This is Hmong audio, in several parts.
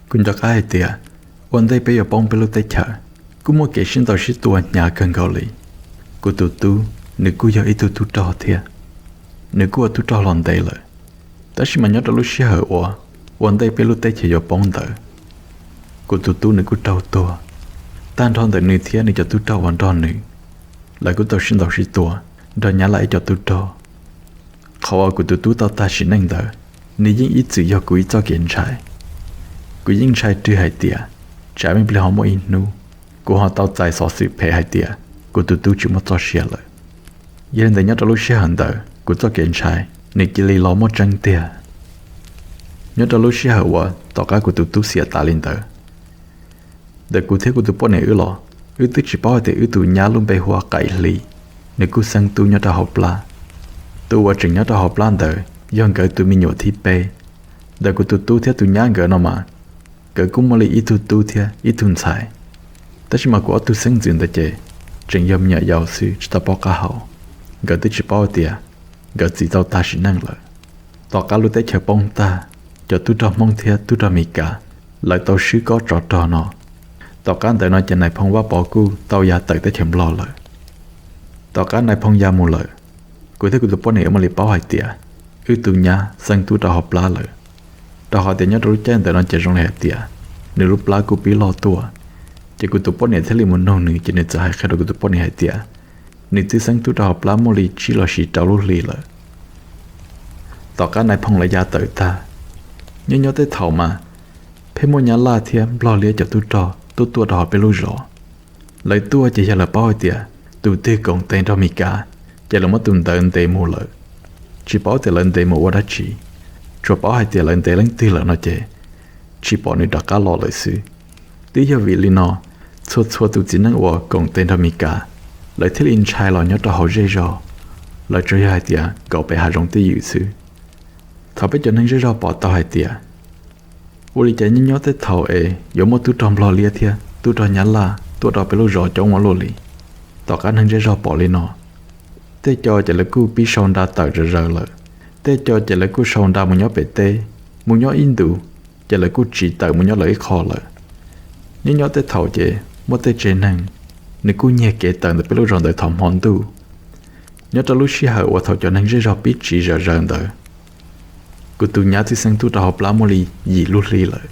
Kuv nco qab hais tias ua ntej peb yuav poob peb lub teb chaws, kuj muaj kev sib ntaus sib tua hnyav kawg nkaus li. Kuv tus tub, nws kuj yog ib tug tub rog thiab, nws kuj ua tub rog los ntev lawm. Tab sis mas nyob rau lub sij hawm uas ua ntej peb lub teb chaws yuav poob ntawd, kuv tus tub nws kuj raug tuag, tag nrho ntawm nws thiab nws cov tub rog uas nrog nws, lawv kuj tau sib ntaus sib tua nrog Nyab Laj ib co tub rog. Qhov uas kuv tus tub tau tag sim neej ntawd, nws yeej ib txwm yog kuv ib txoj kev ntshai. Kuv yeej ntshai rwg hais tias tsam me pliag ho muaj ib hnub kuv ho tau txais xov xwm phem hais tias kuv tus tub tsis muaj txoj sia lawm. Yog li ntawd nyob rau lub sij hawm ntawd kuv txoj kev ntshai nws cia li los muaj tseeb tiag. Nyob rau lub sij hawm uas tom qab kuv tus tub xiam tas li ntawd, ntawm kuv thiab kuv tus poj niam wb los, wb twb tsis paub hais tias wb tus nyab lub npe hu ua Qaim Hli, nws kuj xeeb tub nyob rau hauv plab. Tus uas tseem nyob rau hauv plab ntawd yog nkawd tus me nyuam thib peb. Ntawm kuv tus tub thiab tus nyab nkawd no mas, nkawd kuj muaj li ib tug tub thiab ib tug ntxhais. Tab sis mas kuv ob tug xeeb ntxwv ntawd ces tseem yog me nyuam yaus xwb tsis tau paub qab hau. Nkawd twb tsis paub tias nkawd txiv tau tag sim neej lawm. Tom qab lub teb chaws poob tag, cov tub rog Hmoob thiab tub rog Mes Kas lawv tau swb kob tsov rog no. Tom qab ntawd no ces nais phoo Vaj Pov kuj tau ya tawm teb chaws Nplog lawm. Tom qab nais phoo ya mus lawm, kuv thiab kuv tus poj niam wb mam li paub hais tias wb tus nyab xeeb tub rau hauv plab lawm. Rau qhov tias nyob rau lub caij ntawd no ces zoo li hais tias nws lub plab kuj pib loj tuaj. Ces kuv tus poj niam thiaj li mus nug nws, ces nws txawm hais qhia rau kuv tus poj niam hais tias nws twb xeeb tub rau hauv plab muaj li tsib los sis rau lub hli lawm. Tom qab nais phoo lawv ya tawm tag, nyob nyob tej thaum mas pheej muaj Nyab Laj thiab Nplog liab cov tub rog tuaj tuaj rau hauv peb lub zos. Lawv tuaj ces yog lawv paub hais tias tus twg koom tes nrog Mes Kas, ces lawv muab tus ntawd ntes mus lawm. Tsis paub tias lawv ntes mus ua dab tsi, tsuas paub hais tias lawv ntes leej twg lawm no ces tsis pom nws rov qab los lawm xwb. Twb yog vim li no, txhua txhua tus txiv neej uas koom tes nrog Mes Kas, lawv thiaj li ntshai los nyob rau hauv zej zog, lawv tsuas yog hais tias nkaum pem hav zoov twj ywm xwb. Thaum peb cov neeg zej zog pom tau hais tias ua li cas nyob nyob tej thaum es yuav muaj tub rog Nplog liab thiab tub rog Nyab Laj tuaj rau peb lub zos coob ua luaj li, tom qab neeg zej zog pom li no, tej co ces lawv kuj pib sau nra tawm zom zaws lawm, tej co ces lawv kuj sau nra mus nyob pem teb, mus nyob ib ntus, ces lawv kuj tsiv tawm mus nyob lawv ib qho lawm. Nyob nyob tej thaum ces muaj tej tsev neeg, nws kuj nyiag kev tawm ntawm peb lub zos ntawd thaum hmo ntuj. Nyob rau lub sij hawm uas thaum cov neeg zej zog pib tsiv zom zaws ntawd, kuv tus nyab twb xeeb tub rau hauv plab muaj li yim lub hli lawm.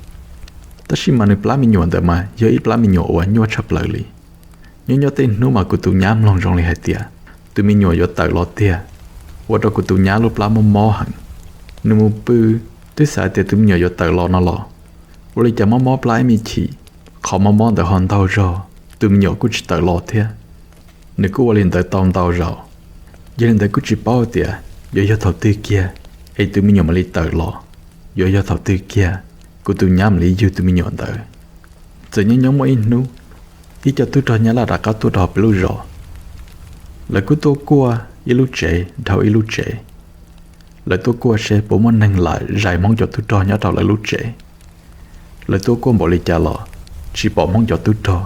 Tab sis mas nws plab me nyuam ntawd mas yog ib plab me nyuam uas nyuaj tshaj plaws li. Nyob nyob tej hnub mas kuv tus nyab mloog zoo li hais tias tus me nyuam yuav tawm los tiag, ua rau kuv tus nyab lub plab mob mob heev. Nws mus pw, twb xav tias tus me nyuam yuav tawm los no los, ua li cas mob mob plab ib me chim, qhov mob mob ntawd ho ntau zog, tus me nyuam kuj tsis tawm los thiab. Nws kuj ua li ntawd tau ntau zaus, yog li ntawd kuj tsis paub tias yuav yog thaum twg kiag es tus me nyuam mam li tawm los, yuav yog thaum twg kiag kuv tus nyab mam li yug tus me nyuam ntawd. Txawm nyob nyob muaj ib hnub, ib co tub rog Nyab Laj rov qab tuaj rau peb lub zos. Lawv kuj tuaj kuaj ib lub tsev dhau ib lub tsev. Lawv tuaj kuaj seb puas muaj neeg lam zais Hmoob cov tub rog nyob rau lawv lub tsev. Lawv tuaj kuaj npaum li cas los tsis pom Hmoob cov tub rog,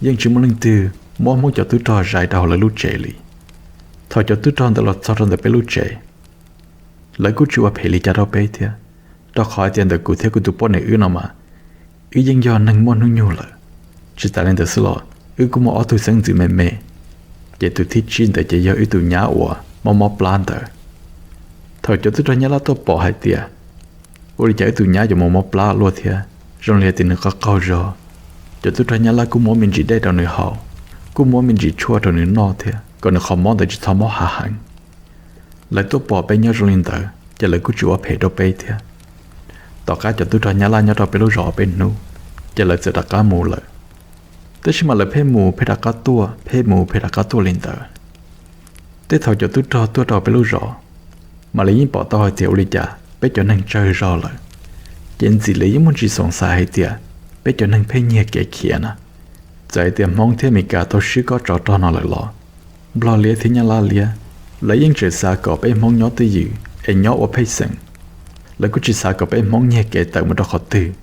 yeej tsis muaj leej twg muab Hmoob cov tub rog zais rau hauv lawv lub tsev li. Thaum cov tub rog ntawd los txog rau ntawm peb lub tsev, lawv kuj tsis ua phem li cas rau peb thiab, rau qhov hais tias ntawm kuv thiab kuv tus poj niam wb no mas, wb yeej yog neeg muaj hnub nyoog lawm. Tsis tas li ntawd xwb los wb kuj muaj ob tug xeeb ntxwv me me, ces tus thib tsib ntawd ces yog wb tus nyab uas mob mob plab ntawd. Thaum cov tub rog Nyab Laj tuaj pom hais tias ua li cas wb tus nyab yuav mus mob plab luaj thiab, zoo li hais tias nws qaug qaug zog, cov tub rog Nyab Laj kuj muab me ntsis dej rau nws haus, kuj muab me ntsis tshuaj rau nws noj thiab kom nws qhov mob ntawd tsis txhob mob hav heev. Lawv tuaj pom peb nyob zoo li ntawd ces lawv kuj tsis ua phem rau peb thiab. Tom qab cov tub rog Nyab Laj nyob rau peb lub zos peb hnub, ces lawv txawm rov qab mus lawm. Tab sis mas lawv pheej mus pheej rov qab tuaj, pheej mus pheej rov qab tuaj li ntawd. Tej thaum cov tub rog tuaj rau peb lub zos, mas lawv yeej pom tau hais tias ua li cas peb cov neeg tsawg zog lawm, ces ntxim li yeej muaj ntsis xoom xaiv hais tias peb cov neeg pheej nyiag kev khiav na. Txawm hais tias Hmoob thiab Amelikas tau swb kob tsov rog no lawm los, Nplog liab thiab Nyab Laj liab, lawv yeej tseem xav kom peb Hmoob nyob twj ywm es nyob ua pej xeem. Lawv kuj tsis xav kom peb Hmoob nyiag kev tawm mus rau qhov twg.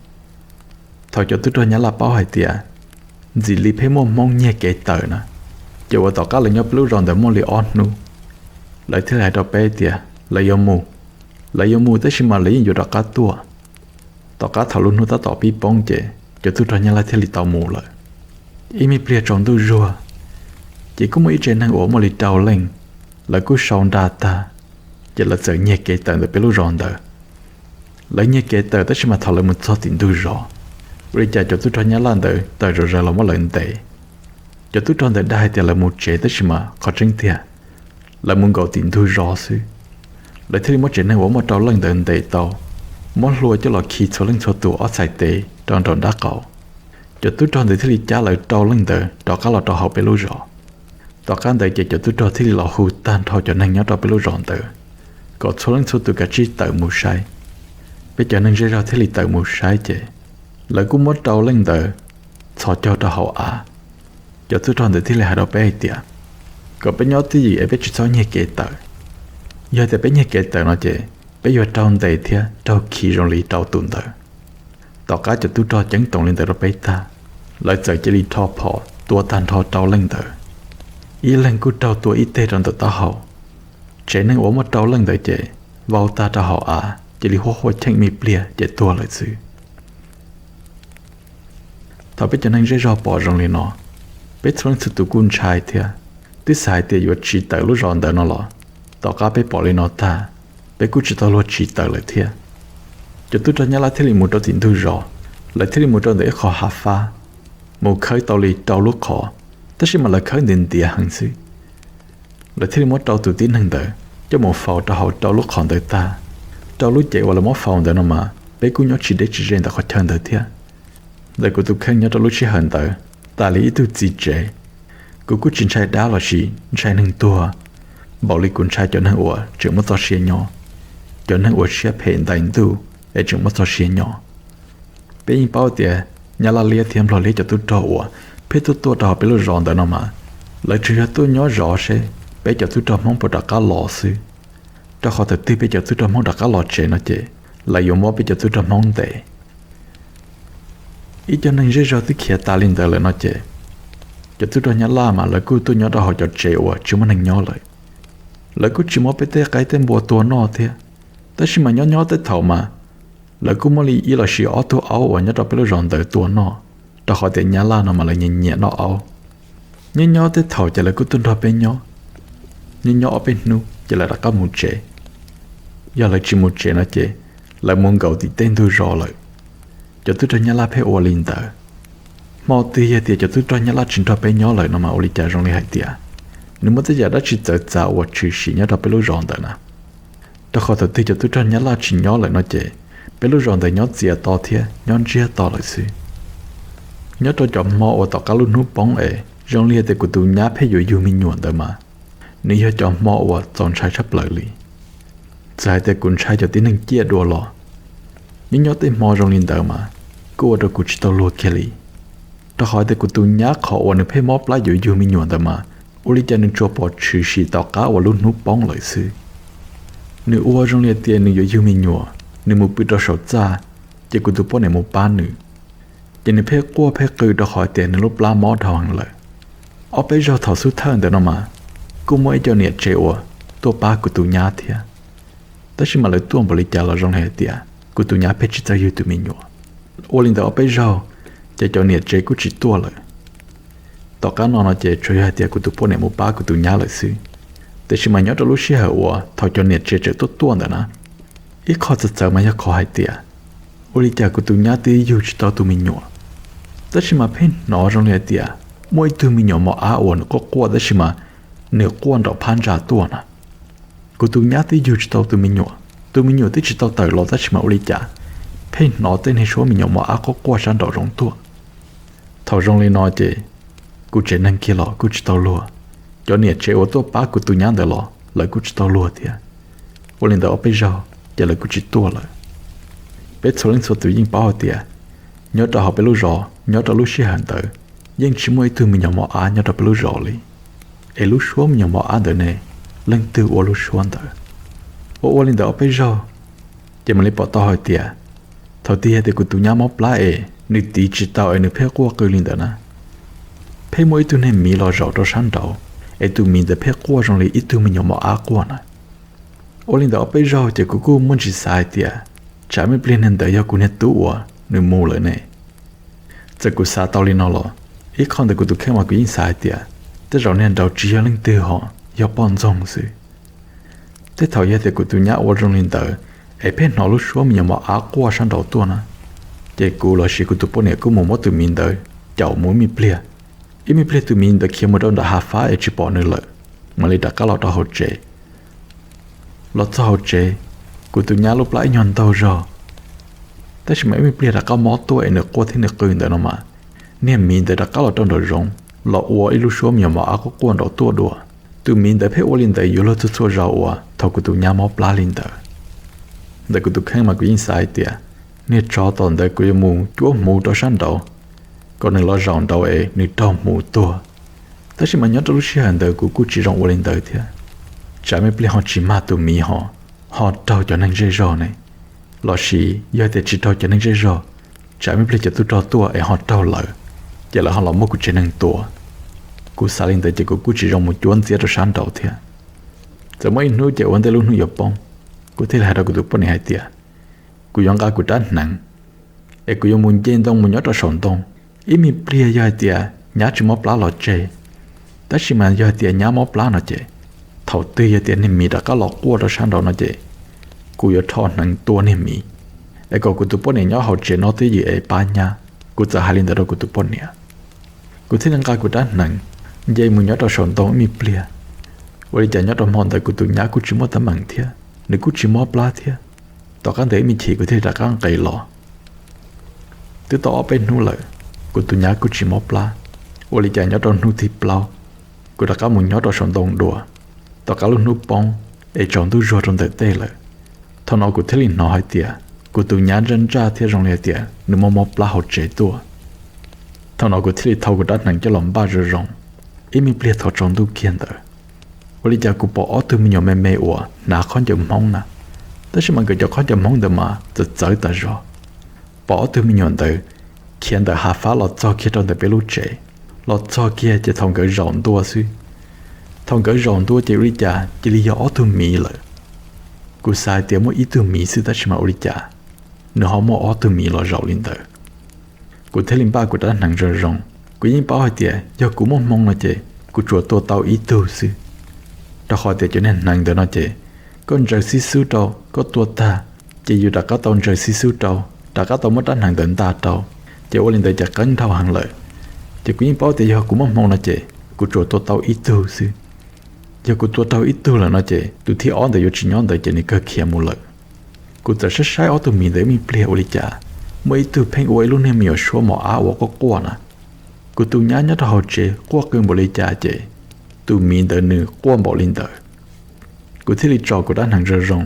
Thaum cov tub rog Nyab Laj paub hais tias ntxim li pheej muaj Hmoob nyiag kev tawm na, ces uas tom qab lawv nyob peb lub zos ntawd muaj li ob hnub, lawv thiaj li hais rau peb tias lawv yuav mus. Lawv yuav mus tab sis mas lawv yeej yuav rov qab tuaj. Tom qab thaum lub hnub tab tom pib poob ces cov tub rog Nyab Laj thiaj li tau mus lawm. Ib me pliag tsaus ntuj zuag, ces kuj muaj ib tsev neeg uas muaj li rau leej, lawv kuj sau nra tag, ces lawv txawm nyiag kev tawm ntawm peb lub zos ntawd. Lawv nyiag kev tawm tab sis mas thaum lawv mus txog tim ntug zos, ua li cas cov tub rog Nyab Laj ntawd tawm zom zaws los muab lawv ntes. Cov tub rog ntawd dag hais tias lawv mus tsev tab sis mas qhov tseeb tiag, lawv mus nkaum tim ntug zos xwb. Lawv thiaj li muab tsev neeg uas muaj rau leej ntawd ntes tau, muab hlua coj los khi txhua leej txhua tus ob txhais tes rau nraum nraub qaum. Cov tub rog ntawd thiaj li cab lawv rau leej ntawd rov qab los rau hauv peb lub zos. Tom qab ntawd ces cov tub rog thiaj li los hu tag nrho cov neeg nyob rau peb lub zos ntawd kom txhua leej txhua tus kav tsij tawm mus saib. Peb cov neeg zej zog thiaj li tawm mus saib ces lawv kuj muab rau leej ntawd txhos caug rau hauv av. Cov tub rog ntawd thiaj li hais rau peb hais tias kom peb nyob twj ywm es peb tsis txhob nyiag kev tawm. Yog tias peb nyiag kev tawm no ces peb yuav raug ntes thiab raug khi zoo li rau tus ntawd. Tom qab cov tub rog ceeb toom li ntawd rau peb tag, lawv txawm cia li rho phom tua tag nrho rau leej ntawd. Ib leeg kuj raug tua ib teg rau ntawm taub hau. Tsev neeg uas muaj rau leej ntawd ces vau tag rau hauv av cia li huab huaj cheej me pliag ces tuag lawm xwb. Thaum peb cov neeg zej zog pom zoo li no, peb txhua leej txhua tus kuj ntshai thiab, twb xav hais tias yuav tsiv tawm lub zos ntawd no los, tom qab peb pom li no tag, peb kuj tsis tau luag tsiv tawm lawm thiab. Cov tub rog Nyab Laj thiaj li mus rau tim ntug zos, lawv thiaj li mus rau ntawm ib qho hav fab, mus khawb tau li rau lub qhov, tab sis mas lawv khawb ntiav ntiav heev xwb. Lawv thiaj li muab rau tus tib neeg ntawd coj mus faus rau hauv rau lub qhov ntawd tag. Rau lub cev uas lawv muab faus ntawd no mas peb kuj nyob tsis deb tsis ze ntawm qhov chaw ntawd thiab. Ntawm kuv tus kheej nyob rau lub sij hawm ntawd tas li ib tug txiv tsev. Kuv kuj tsis ntshai dab los sis ntshai neeg tuag npaum li kuv ntshai cov neeg uas tseem muaj txoj sia nyob, cov neeg uas siab phem ntais ntuj es tseem muaj txoj sia nyob. Peb yeej paub tias Nyab Laj liab thiab Nplog liab cov tub rog uas pheej tuaj tuaj rau hauv peb lub zos ntawd no mas, lawv tsuas yog tuaj nyob zov seb peb cov tub rog Hmoob puas rov qab los xwb. Rau qhov thaum twg peb cov tub rog Hmoob rov qab los tsev no ces lawv yuav muab peb cov tub rog Hmoob ntes. Ib co neeg zej zog twb khiav tas li ntawd lawm no ces cov tub rog Nyab Laj mas lawv kuj tuaj nyob rau hauv cov tsev uas tsis muaj neeg nyob lawm. Lawv kuj tsis muab peb tej qaib tej npua tua noj thiab, tab sis mas nyob nyob tej thaum mas lawv kuj muab li ib los sis ob tug aub uas nyob rau peb lub zos ntawd tua noj, rau qhov tias Nyab Laj no mas lawv nyiam nyiam noj aub. Nyob nyob tej thaum ces lawv kuj tuaj nrog peb nyob, nyob nyob ob peb hnub ces lawv rov qab mus tsev. Yog lawv tsis mus tsev no ces lawv mus nkaum tim tej ntug zos lawm. Cov tub rog Nyab Laj pheej ua li ntawd. Hmo twg yog tias cov tub rog Nyab Laj tsis nrog peb nyob lawm no mas ua li cas zoo li hais tias nws muaj tej yam dab tsi txawv txav uas tshwm sim nyob rau peb lub zos ntawd na. Rau qhov thaum twg cov tub rog Nyab Laj tsis nyob lawm no ces peb lub zos ntawd nyob txias to thiab nyob ntsiag to lawm xwb. Nyob rau cov hmo uas tom qab lub hnub poob es zoo li tias kuv tus nyab pheej yuav yug me nyuam ntawd mas, nws yog cov hmo uas txaus ntshai tshaj plaws li. Txawm hais tias kuv ntshai cov tib neeg ciaj dua los, nyob nyob tej hmo zoo li ntawd mas kuj ua rau kuv tsis tau luag kiag li. Rau qhov tias kuv tus nyab qhov uas nws pheej mob plab yuav yug me nyuam ntawd mas, ua li cas nws tsuas pom tshwm sim tom qab uas lub hnub poob lawm xwb. Nws ua zoo li tias nws yuav yug me nyuam, nws mus pw rau saum txaj, ces kuv tus poj niam mus pab nws, ces nws pheej quaj pheej qw rau qhov tias nws lub plab mob dhau heev lawm. Ob peb zaug thaum xub thawj ntawd no mas, kuj muaj ib co niam tsev uas tuaj pab kuv tus nyab thiab. Tab sis mas lawv tuaj npaum li cas los zoo li hais tias kuv tus nyab pheej tsis txawj yug tus me nyuam. Ua li ntawd ob peb zaug, ces cov niam tsev kuj tsis tuaj lawm. Tom qab no no ces tsuas yog hais tias kuv tus poj niam mus pab kuv tus nyab lawm xwb. Tiam sis mas nyob rau lub sij hawm uas thaum cov niam tsev tseem tuaj tuaj ntawd na, ib qho txawv txawv mas yog qhov hais tias, ua li cas kuv tus nyab twb yug tsis tau tus me nyuam, tab sis mas pheej hnov zoo li hais tias muaj ib tug me nyuam mos ab uas nws quaj quaj tab sis mas nws quaj nraum phab ntsa tuaj na. Kuv tus nyab twb yug tsis tau tus me nyuam, tus me nyuam twb tsis tau tawm los tab sis mas ua li cas pheej hnov tej niag suab me nyuam mos ab quaj quaj sab nraum zoov tuaj. Thaum zoo li no ces kuv tsev neeg kiag los kuj tsis tau luag, cov niam tsev uas tuaj pab kuv tus nyab ntawd los lawv kuj tsis tau luag thiab. Ua li ntawd ob peb zaug ces lawv kuj tsis tuaj lawm. Peb txhua leej txhua tus yeej paub hais tias nyob rau hauv peb lub zos nyob rau lub sij hawm ntawd yeej tsis muaj ib tug me nyuam mos ab nyob rau peb lub zos li. Es lub suab me nyuam mos ab ntawd ne, leej twg ua lub suab ntawd? Ua ua li ntawd ob peb zaug, ces mam li pom tau hais tias thaum twg yog tias kuv tus nyab mob plab es nws tiv tsis tau es nws pheej quaj qw li ntawd na, pheej muaj ib tug niag miv los zaum rau sab nraud, es tus miv ntawd pheej quaj zoo li ib tug me nyuam mos ab quaj na. Ua li ntawd ob peb zaug ces kuv kuj muaj ntsis xav hais tias tsam me pliag niag ntawd yog kuv niag tub uas nws mus lawm ne. Txawm kuv xav tau li no los, ib qho ntawm kuv tus kheej mas kuv yeej xav hais tias tej zaum niag nraud tsis yog leej twg ho, yog poj ntxoog xwb. Tej thaum yog tias kuv tus nyab ua zoo li ntawd es pheej hnov lub suab me nyuam mos ab quaj sab nraud tuaj na, ces kuv los sis kuv tus poj niam kuj mus muab tus miv ntawd caum mus ib me pliag. Ib me pliag tus miv ntawd khiav mus rau nram hav fab es tsis pom nws lawm, mam li rov qab los rau hauv tsev. Los txog hauv tsev, kuv tus nyab lub plab ib nyuag ntaug zog, tab sis mas ib me pliag rov qab mob tuaj es nws quaj thiab nws qw ntawd no mas, niag miv ntawd rov qab los rau nraum zoov los ua ib lub suab me nyuam mos ab quaj quaj nraud tuaj dua. Tus miv ntawd pheej ua li ntawd yuav luag txhua txhua zaus uas thaum kuv tus nyab mob plab li ntawd. Ntawm kuv tus kheej mas kuv yeej xav hais tias niag tsov tom ntawd kuv yuav mus cuab hmuv rau sab nraud kom nws los zaum nraud es nws raug hmuv tuag. Tab sis mas nyob rau lub sij hawm ntawd kuv kuj tsis zoo ua li ntawd thiab. Tsam me pliag ho tsis mag tus miv ho, ho raug cov neeg zej zog ne, los sis yog tias tsis raug cov neeg zej zog, tsam me pliag cov tub rog tuaj es ho raug lawv, ces lawv ho los muab kuv tsev neeg tua. Kuv xav li ntawd ces kuv kuj tsis zoo mus cuab ntxiab rau sab nraud thiab. Txawm muaj ib hnub ces ua ntej lub hnub yuav poob, kuv thiaj li hais rau kuv tus poj niam hais tias kuv yuav nqa kuv rab hneev es kuv yuav mus nce ntoo mus nyob rau saum ntoo. Ib me pliag yog hais tias nyab tsis mob plab los tseg, tab sis mas yog hais tias nyab mob plab no ces, thaum twg yog tias niag miv rov qab los quaj rau sab nraud no ces, kuv yuav rho hneev tua niag miv, es kom kuv tus poj niam nyob hauv tsev no twj ywm es pab nyab. Kuv txawm hais li ntawd rau kuv tus poj niam. Kuv thiaj li nqa kuv rab hneev nce mus nyob rau saum ntoo ib me pliag. Ua li cas nyob rau hmo ntawd kuv tus nyab kuj tsis muaj teeb meem thiab, nws kuj tsis mob plab thiab. Tom qab ntawd ib me chim kuv thiaj li rov qab nqes los. Twb tau ob peb hnub lawm, kuv tus nyab kuj tsis mob plab. Ua li cas nyob rau hnub thib plaub, kuv rov qab mus nyob rau saum ntoo dua. Tom qab lub hnub poob es tsaus ntuj zuag rau ntawm tej lawm, thaum no kuv thiaj li hnov hais tias kuv tus nyab ntsaj ntsaj thiab zoo li hais tias nws mob mob plab hauv tsev tuaj. Thaum no kuv thiaj li thau kuv rab hneev coj los npaj zoo zoo. Ib me pliag thaum tsaus ntuj kiag ntawd, ua li cas kuv pom ob tug me nyuam me me uas hnav khaub ncaws Hmoob na, tab sis mas nkawd cov khaub ncaws Hmoob ntawd mas txawv txawv tas zog. Pom ob tug me nyuam ntawd khiav ntawm hav fab los txog kiag rau ntawm peb lub tsev. Los txog kiag ces thaum nkawd zaum ntua xwb, thaum nkawd zaum ntua ces ua li cas cia li yog ob tug miv lawm. Kuv xav hais tias muaj ib tug miv xwb tab sis mas ua li cas nws ho muaj ob tug miv los zaum li ntawd. Kuv thiaj li npaj kuv rab hneev zoo zoo. Kuv yeej paub hais tias yog kuv muaj hmoo no ces kuv tsuas tua tau ib tug xwb, rau qhov tias cov niag hneev ntawd no ces koj ntsaws xib xub rau koj tua tag, ces yus rov qab tau ntsaws xib xub rau, rov qab tau muab rab hneev ntawd nta rau, ces ua li ntawd ces qeeb dhau heev lawm. Ces kuv yeej paub tias yog kuv muaj hmoo no ces kuv tsuas tua tau ib tug xwb. Yog kuv tua raug ib tug lawm no ces tus thib ob ntawd yuav tsis nyob ntawd ces nws kawg khiav mus lawm. Kuv txawm saib saib ob tug miv ntawd ib me pliag ua li cas muaj ib tug pheej ua ib lub niag me nyuam suab mos ab uas quaj quaj na. Kuv tus nyab nyob rau hauv tsev quaj qw npaum li cas ces tus miv ntawd nws quaj npaum li ntawd. Kuv thiaj li tso kuv rab hneev zoo zoo,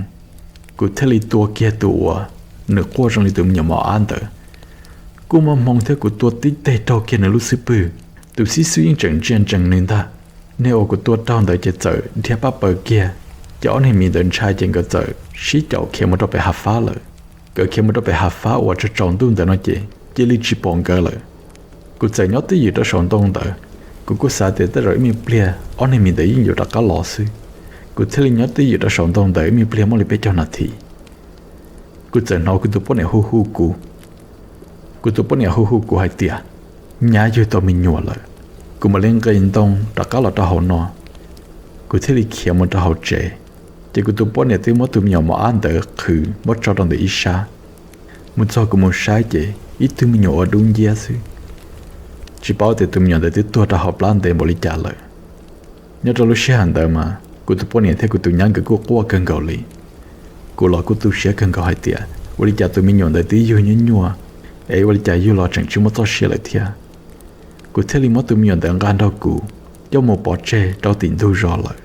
kuv thiaj li tua kiag tus uas nws quaj zoo li tus me nyuam mos ab ntawd. Kuj muaj hmoo thiab kuv tua tib teg raug kiag nws lub xub pwg. Tus xib xub yeej tseem ntsia ntsees nws ntag. Niag uas kuv tua raug ntawd ces txawm dhia paj paws kiag, ces ob niag miv ntawd ntshai ces nkawd txawm sib caum khiav mus rau pem hav fab lawm. Nkawd khiav mus rau pem hav fab uas tsaus tsaus ntuj ntawd no ces cia li tsis pom nkawd lawm. Kuv txawm nyob twj ywm rau saum ntoo ntawd. Kuv kuj xav tias tej zaum ib me pliag ob niag miv ntawd yeej yuav rov qab los xwb. Kuv thiaj li nyob twj ywm rau saum ntoo ntawd ib me pliag muaj li peb caug nas this, kuv txawm hnov kuv tus poj niam hu hu kuv. Kuv tus poj niam hu hu kuv hais tias, nyab yug tau me nyuam lawm. Kuv mam li nqis ntoo rov qab los rau hauv no, kuv thiaj li khiav mus rau hauv tsev. Ces kuv tus poj niam twb muab tus me nyuam mos ab ntawd qhwv muab tso rau ntawm ib sab. Mus txog kuv mus saib ces ib tug me nyuam ua dub nciab xwb. Tsis paub tias tus me nyuam ntawd twb tuag rau hauv plab ntev npaum li cas lawm. Nyob rau lub sij hawm ntawd mas kuv tus poj niam thiab kuv tus nyab nkawd kuj quaj kawg nkaus li. Kuv los kuj tu siab kawg nkaus hais tias ua li cas tus me nyuam ntawd twb yug nyuaj nyuaj, es ua li cas yug los tseem tsis muaj txoj sia lawm thiab. Kuv thiaj li muab tus me nyuam ntawd nqa nrog kuv coj mus pov tseg rau tim ntug zos lawm.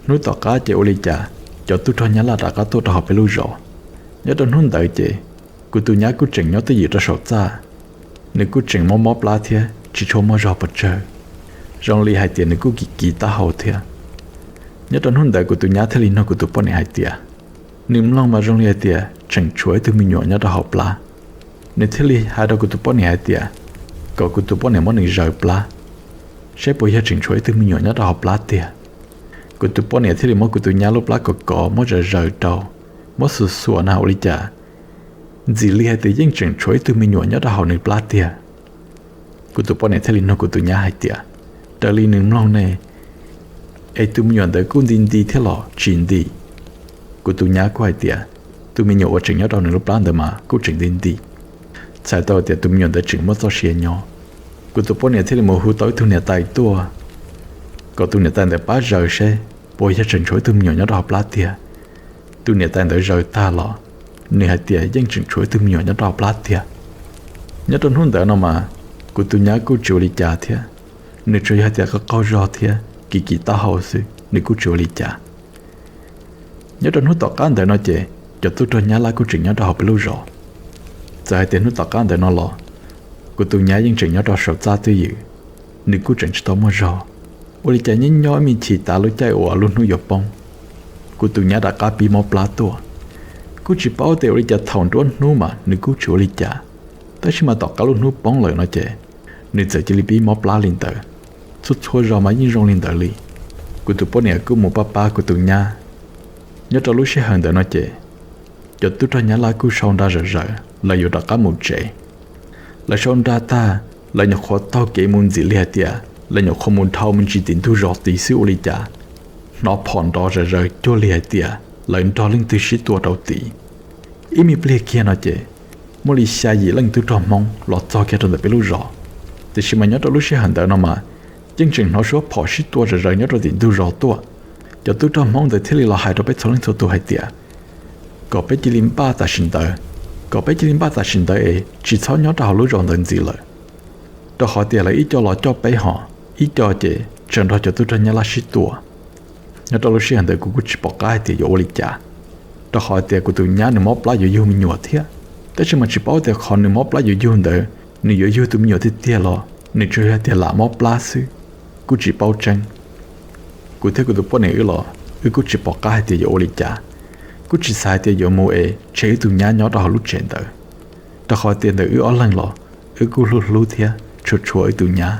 Hnub tom qab ces ua li cas cov tub rog Nyab Laj rov qab tuaj rau hauv peb lub zos. Nyob rau hnub ntawd ces kuv tus nyab kuj tseem nyob twj ywm rau saum txaj, nws kuj tseem mob mob plab thiab tsis tshua muaj zog pes tsawg, zoo li hais tias nws kuj kiv kiv taub hau thiab. Nyob rau hnub ntawd kuv tus nyab thiaj li nug kuv tus poj niam hais tias, nws mloog mas zoo li hais tias tseem tshuav ib tug me nyuam nyob rau hauv plab. Nws thiaj li hais rau kuv tus poj niam hais tias, kom kuv tus poj niam muab nws zaws plab, saib puas yog tseem tshuav ib tug me nyuam nyob rau hauv plab tiag. Kuv tus poj niam thiaj li muab kuv tus nyab lub plab kov kov muab zaws zaws rau, muab xuas xuas na ua li cas ntxim li hais tias yeej tseem tshuav ib tug me nyuam nyob rau hauv nws plab tiag. Kuv tus poj niam thiaj li nug kuv tus nyab hais tias, raws li nws mloog ne, es tus me nyuam ntawd kuj nti nti thiab los tsis nti? Kuv tus nyab kuj hais tias, tus me nyuam uas tseem nyob rau nws lub plab ntawd mas kuj tseem nti nti, txhais tau tias tus me nyuam ntawd tseem muaj txoj sia nyob. Kuv tus poj niam thiaj li mus hu tau ib tug niam tais tuaj, kom tus niam tais ntawd pab zaws seb puas yog tseem tshuav ib tug me nyuam nyob rau hauv plab tiag. Tus niam tais ntawd zaws tag los, nws hais tias yeej tseem tshuav ib tug me nyuam nyob rau hauv plab tiag. Nyob rau hnub ntawd no mas, kuv tus nyab kuj tsis ua li cas thiab, nws tsuas yog tias qaug qaug zog thiab kim kim taub hau xwb, nws kuj tsis ua li cas. Nyob rau hnub tom qab ntawd no ces cov tub rog Nyab Laj kuj tseem nyob rau hauv peb lub zos. Txawm hais tias hnub tom qab ntawd no los, kuv tus nyab yeej tseem nyob rau saum txaj twj ywm, nws kuj tseem tsis tau muaj zog. Ua li cas nyob nyob me chim tas lub caij uas lub hnub yuav poob, kuv tus nyab rov qab pib mob plab tuaj. Kuj tsis paub tias ua li cas thaum nruab hnub mas nws kuj tsis ua li cas, tab sis mas tom qab lub hnub poob lawm no ces nws txawm cia li pib mob plab li ntawd. Txhua txhua zaus mas yeej zoo li ntawd li. Kuv tus poj niam kuj mus pab pab kuv tus nyab. Nyob rau lub sij hawm ntawd no ces cov tub rog Nyab Laj kuj sau nra zom zaws, lawv yuav rov qab mus tsev. Lawv sau nra tag, lawv nyuam qhuav taug kev mus ntxim li hais tias lawv nyuam qhuav mus dhau me ntsis tim ntug zos tid xwb ua li cas hnov phom nrov zom zaws cuag li hais tias lawv nrog leej twg sib tua rau tid. Ib me pliag kiag no ces muaj li xya yim leej tub rog Hmoob los txog kiag rau ntawm peb lub zos. Tiam sis mas nyob rau lub sij hawm ntawd no mas yeej tseem hnov suab phom sib tua zom zaws nyob rau tim ntug zos tuaj. Cov tub rog Hmoob ntawd thiaj li los hais rau peb txhua leej txhua tus hais tias kom peb cia li npaj tam sim ntawd, kom peb cia li npaj tam sim ntawd es tsis txhob nyob rau hauv lub zos ntawd ntxiv lawm, rau qhov tias lawv ib co los coj peb hos ib co ces tseem nrog cov tub rog Nyab Laj sib tua. Nyob rau lub sij hawm ntawd kuv kuj tsis pom qab hais tias yuav ua li cas, rau qhov tias kuv tus nyab nws mob plab yuav yug me nyuam thiab. Tab sis mas tsis paub tias qhov nws mob plab yuav yug ntawd nws yuav yug tus me nyuam tiag tiag los nws tsuas yog tias lam mob plab xwb, kuj tsis paub tseeb. Kuv thiab kuv tus poj niam wb los wb kuj tsis pom qab hais tias yuav ua li cas, kuj tsis xav hais tias yuav mus es tseg wb tus nyab nyob rau hauv lub tsev ntawd, rau qhov tias ntawm wb ob leeg los wb kuj hlub hlub thiab tshua tshua wb tus nyab.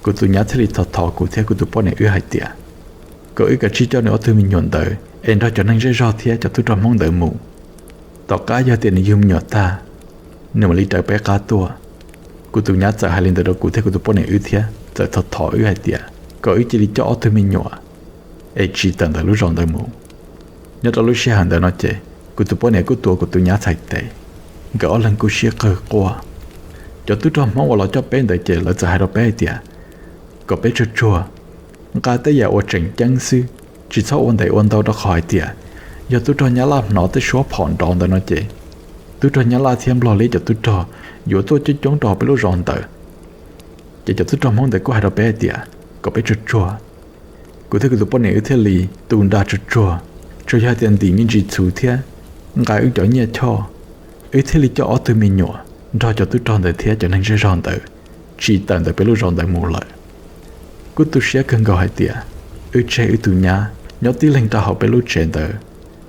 Kuv tus nyab thiaj li thov thov kuv thiab kuv tus poj niam wb hais tias kom wb kav tsij coj nws ob tug me nyuam ntawd es nrog cov neeg zej zog thiab cov tub rog Hmoob ntawd mus. Tom qab yog tias nws yug me nyuam tag, nws mam li raws peb qab tuaj. Kuv tus nyab txawm hais li ntawd rau kuv thiab kuv tus poj niam wb thiab txawm thov thov wb hais tias kom wb cia li coj ob tug me nyuam es tsiv tawm ntawm lub zos ntawd mus. Nyob rau lub sij hawm ntawd no ces kuv tus poj niam kuj tuav kuv tus nyab txhais tes, nkawd ob leeg kuj sib qawg quaj. Cov tub rog Hmoob uas los coj peb ntawd ces lawv txawm hais rau peb hais tias kom peb tsuag tsuag, nqa tej yam uas tseem ceeb xwb, tsis txhob ua ntev ua ntau rau qhov hais tias yog tub rog Nyab Laj hnov tej suab phom nrov ntawd no ces tub rog Nyab Laj thiab Nplog Liab cov tub rog yuav tuaj coob coob rau hauv peb lub zos ntawd. Ces cov tub rog Hmoob ntawd kuj hais rau peb hais tias kom peb tsuag tsuag. Kuv thiab kuv tus poj niam wb thiaj li tu nra tsuag tsuag, tsuas yog tias ntim me ntsis txhuv thiab nqa wb cov nyiaj choj, wb thiaj li coj ob tug me nyuam nrog cov tub rog ntawd thiab cov neeg zej zog ntawd tsiv tawm ntawm peb lub zos ntawd mus lawm. Kuj tu siab kawg nkaus hais tias wb tseg wb tus nyab nyob tib leeg rau hauv peb lub tsev ntawd.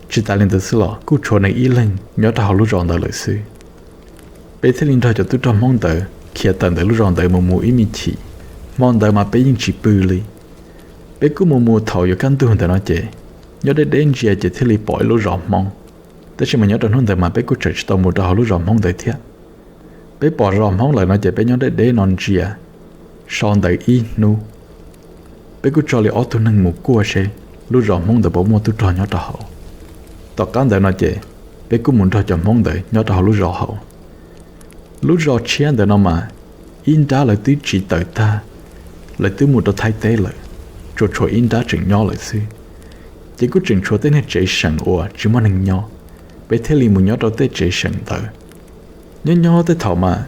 Tsis tas li ntawd xwb los kuj tshuav nws ib leeg nyob rau hauv lub zos ntawd lawm xwb. Peb thiaj li nrog cov tub rog Hmoob ntawd khiav tawm ntawm lub zos ntawd mus mus ib me chim. Hmo ntawd mas peb yeej tsis pw li. Peb kuj mus mus thaum yuav kaj ntug ntawd no ces nyob deb deb ntsia ces thiaj li pom ib lub zos Hmoob. Tab sis mas nyob rau hnub ntawd mas peb kuj tseem tsis tau mus rau hauv lub zos Hmoob ntawd thiab. Peb pom zos Hmoob lawm no ces peb nyob deb deb no ntsia, sau ntawd ib hnub. Peb kuj tso li ob tug neeg mus kuaj seb lub zos Hmoob ntawd puas muaj tub rog nyob rau hauv. Tom qab ntawd no ces peb kuj mus nrog cov Hmoob ntawd nyob rau hauv lub zos hauv. Lub zos tshiab ntawd no mas ib nrab lawv twb tsiv tawm tag, lawv twb mus rau Thaib teb lawm, tsuas tshuav ib nrab tseem nyob lawm xwb. Ces kuj tseem tshuav tej niag tsev seem uas tsis muaj neeg nyob, peb thiaj li mus nyob rau tej tsev seem ntawd. Nyob nyob tej thaum mas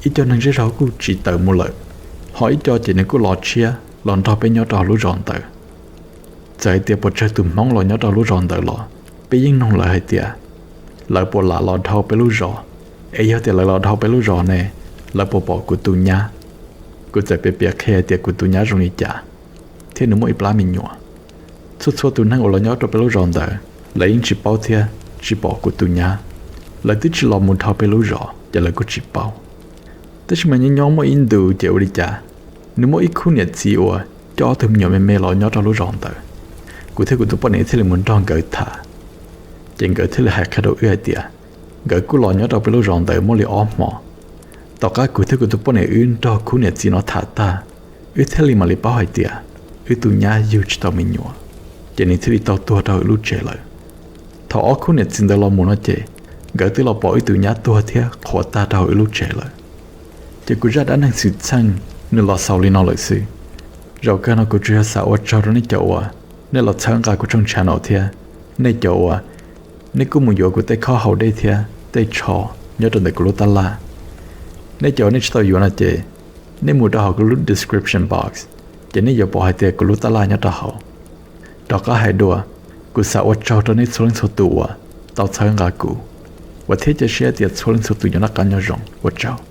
ib co neeg zej zog kuj tsiv tawm mus lawm, ho ib co ces nws kuj los tshiab los nrog peb nyob rau hauv lub zos ntawd. Txawm hais tias puas tsawg tus Hmoob los nyob rau lub zos ntawd los peb yeej nug lawv hais tias lawv puas lam los dhau peb lub zos, es yog tias lawv los dhau peb lub zos ne, lawv puas pom kuv tus nyab. Kuv txawm piav piav qhia hais tias kuv tus nyab zoo li cas, thiab nws muaj ib plab me nyuam. Txhua txhua tus neeg uas los nyob rau peb lub zos ntawd lawv yeej tsis paub thiab tsis pom kuv tus nyab. Lawv twb tsis los mus dhau peb lub zos ces lawv kuj tsis paub. Tab sis mas nyob nyob muaj ib ntus ces ua li cas nws muaj ib khub niam txiv uas coj ob tug me nyuam me me los nyob rau lub zos ntawd. Kuv thiab kuv tus poj niam thiaj li mus nrog nkawd tham. Ces nkawd thiaj li hais qhia rau wb hais tias nkawd kuj los nyob rau peb lub zos ntawd muaj li ob hmo. Tom qab kuv thiab kuv tus poj niam wb nrog khub niam txiv no tham tag, wb thiaj li mam li paub hais tias wb tus nyab yug tsis tau me nyuam, ces nws thiaj li tau tuag rau hauv wb lub tsev lawm. Thaum ob khub niam txiv ntawd los mus no ces nkawd twb los pom wb tus nyab tuag thiab qhuav tag rau hauv wb lub tsev lawm. Ces kuv zaj dab neeg xwm txheej nws los xaus li no lawm xwb. Zaum kawg no kuv tsuas yog xav ua tsaug rau nej cov uas nej los txhawb nqa kuv tshooj channel thiab nej cov uas nej kuj mus yuav kuv tej khob haus dej thiab tej tsho nyob rau ntawm kuv lub tab laj. Nej cov uas nej tsis tau yuav no ces nej mus rau hauv kuv lub description box, ces nej yuav pom hais tias kuv lub tab laj nyob rau hauv. Rov qab hais dua, kuv xav ua tsaug rau nej txhua leej txhua tus uas tau txhawb nqa kuv, uas thiab cia siab tias txhua leej txhua tus yuav noj qab nyob zoo. Ua tsaug.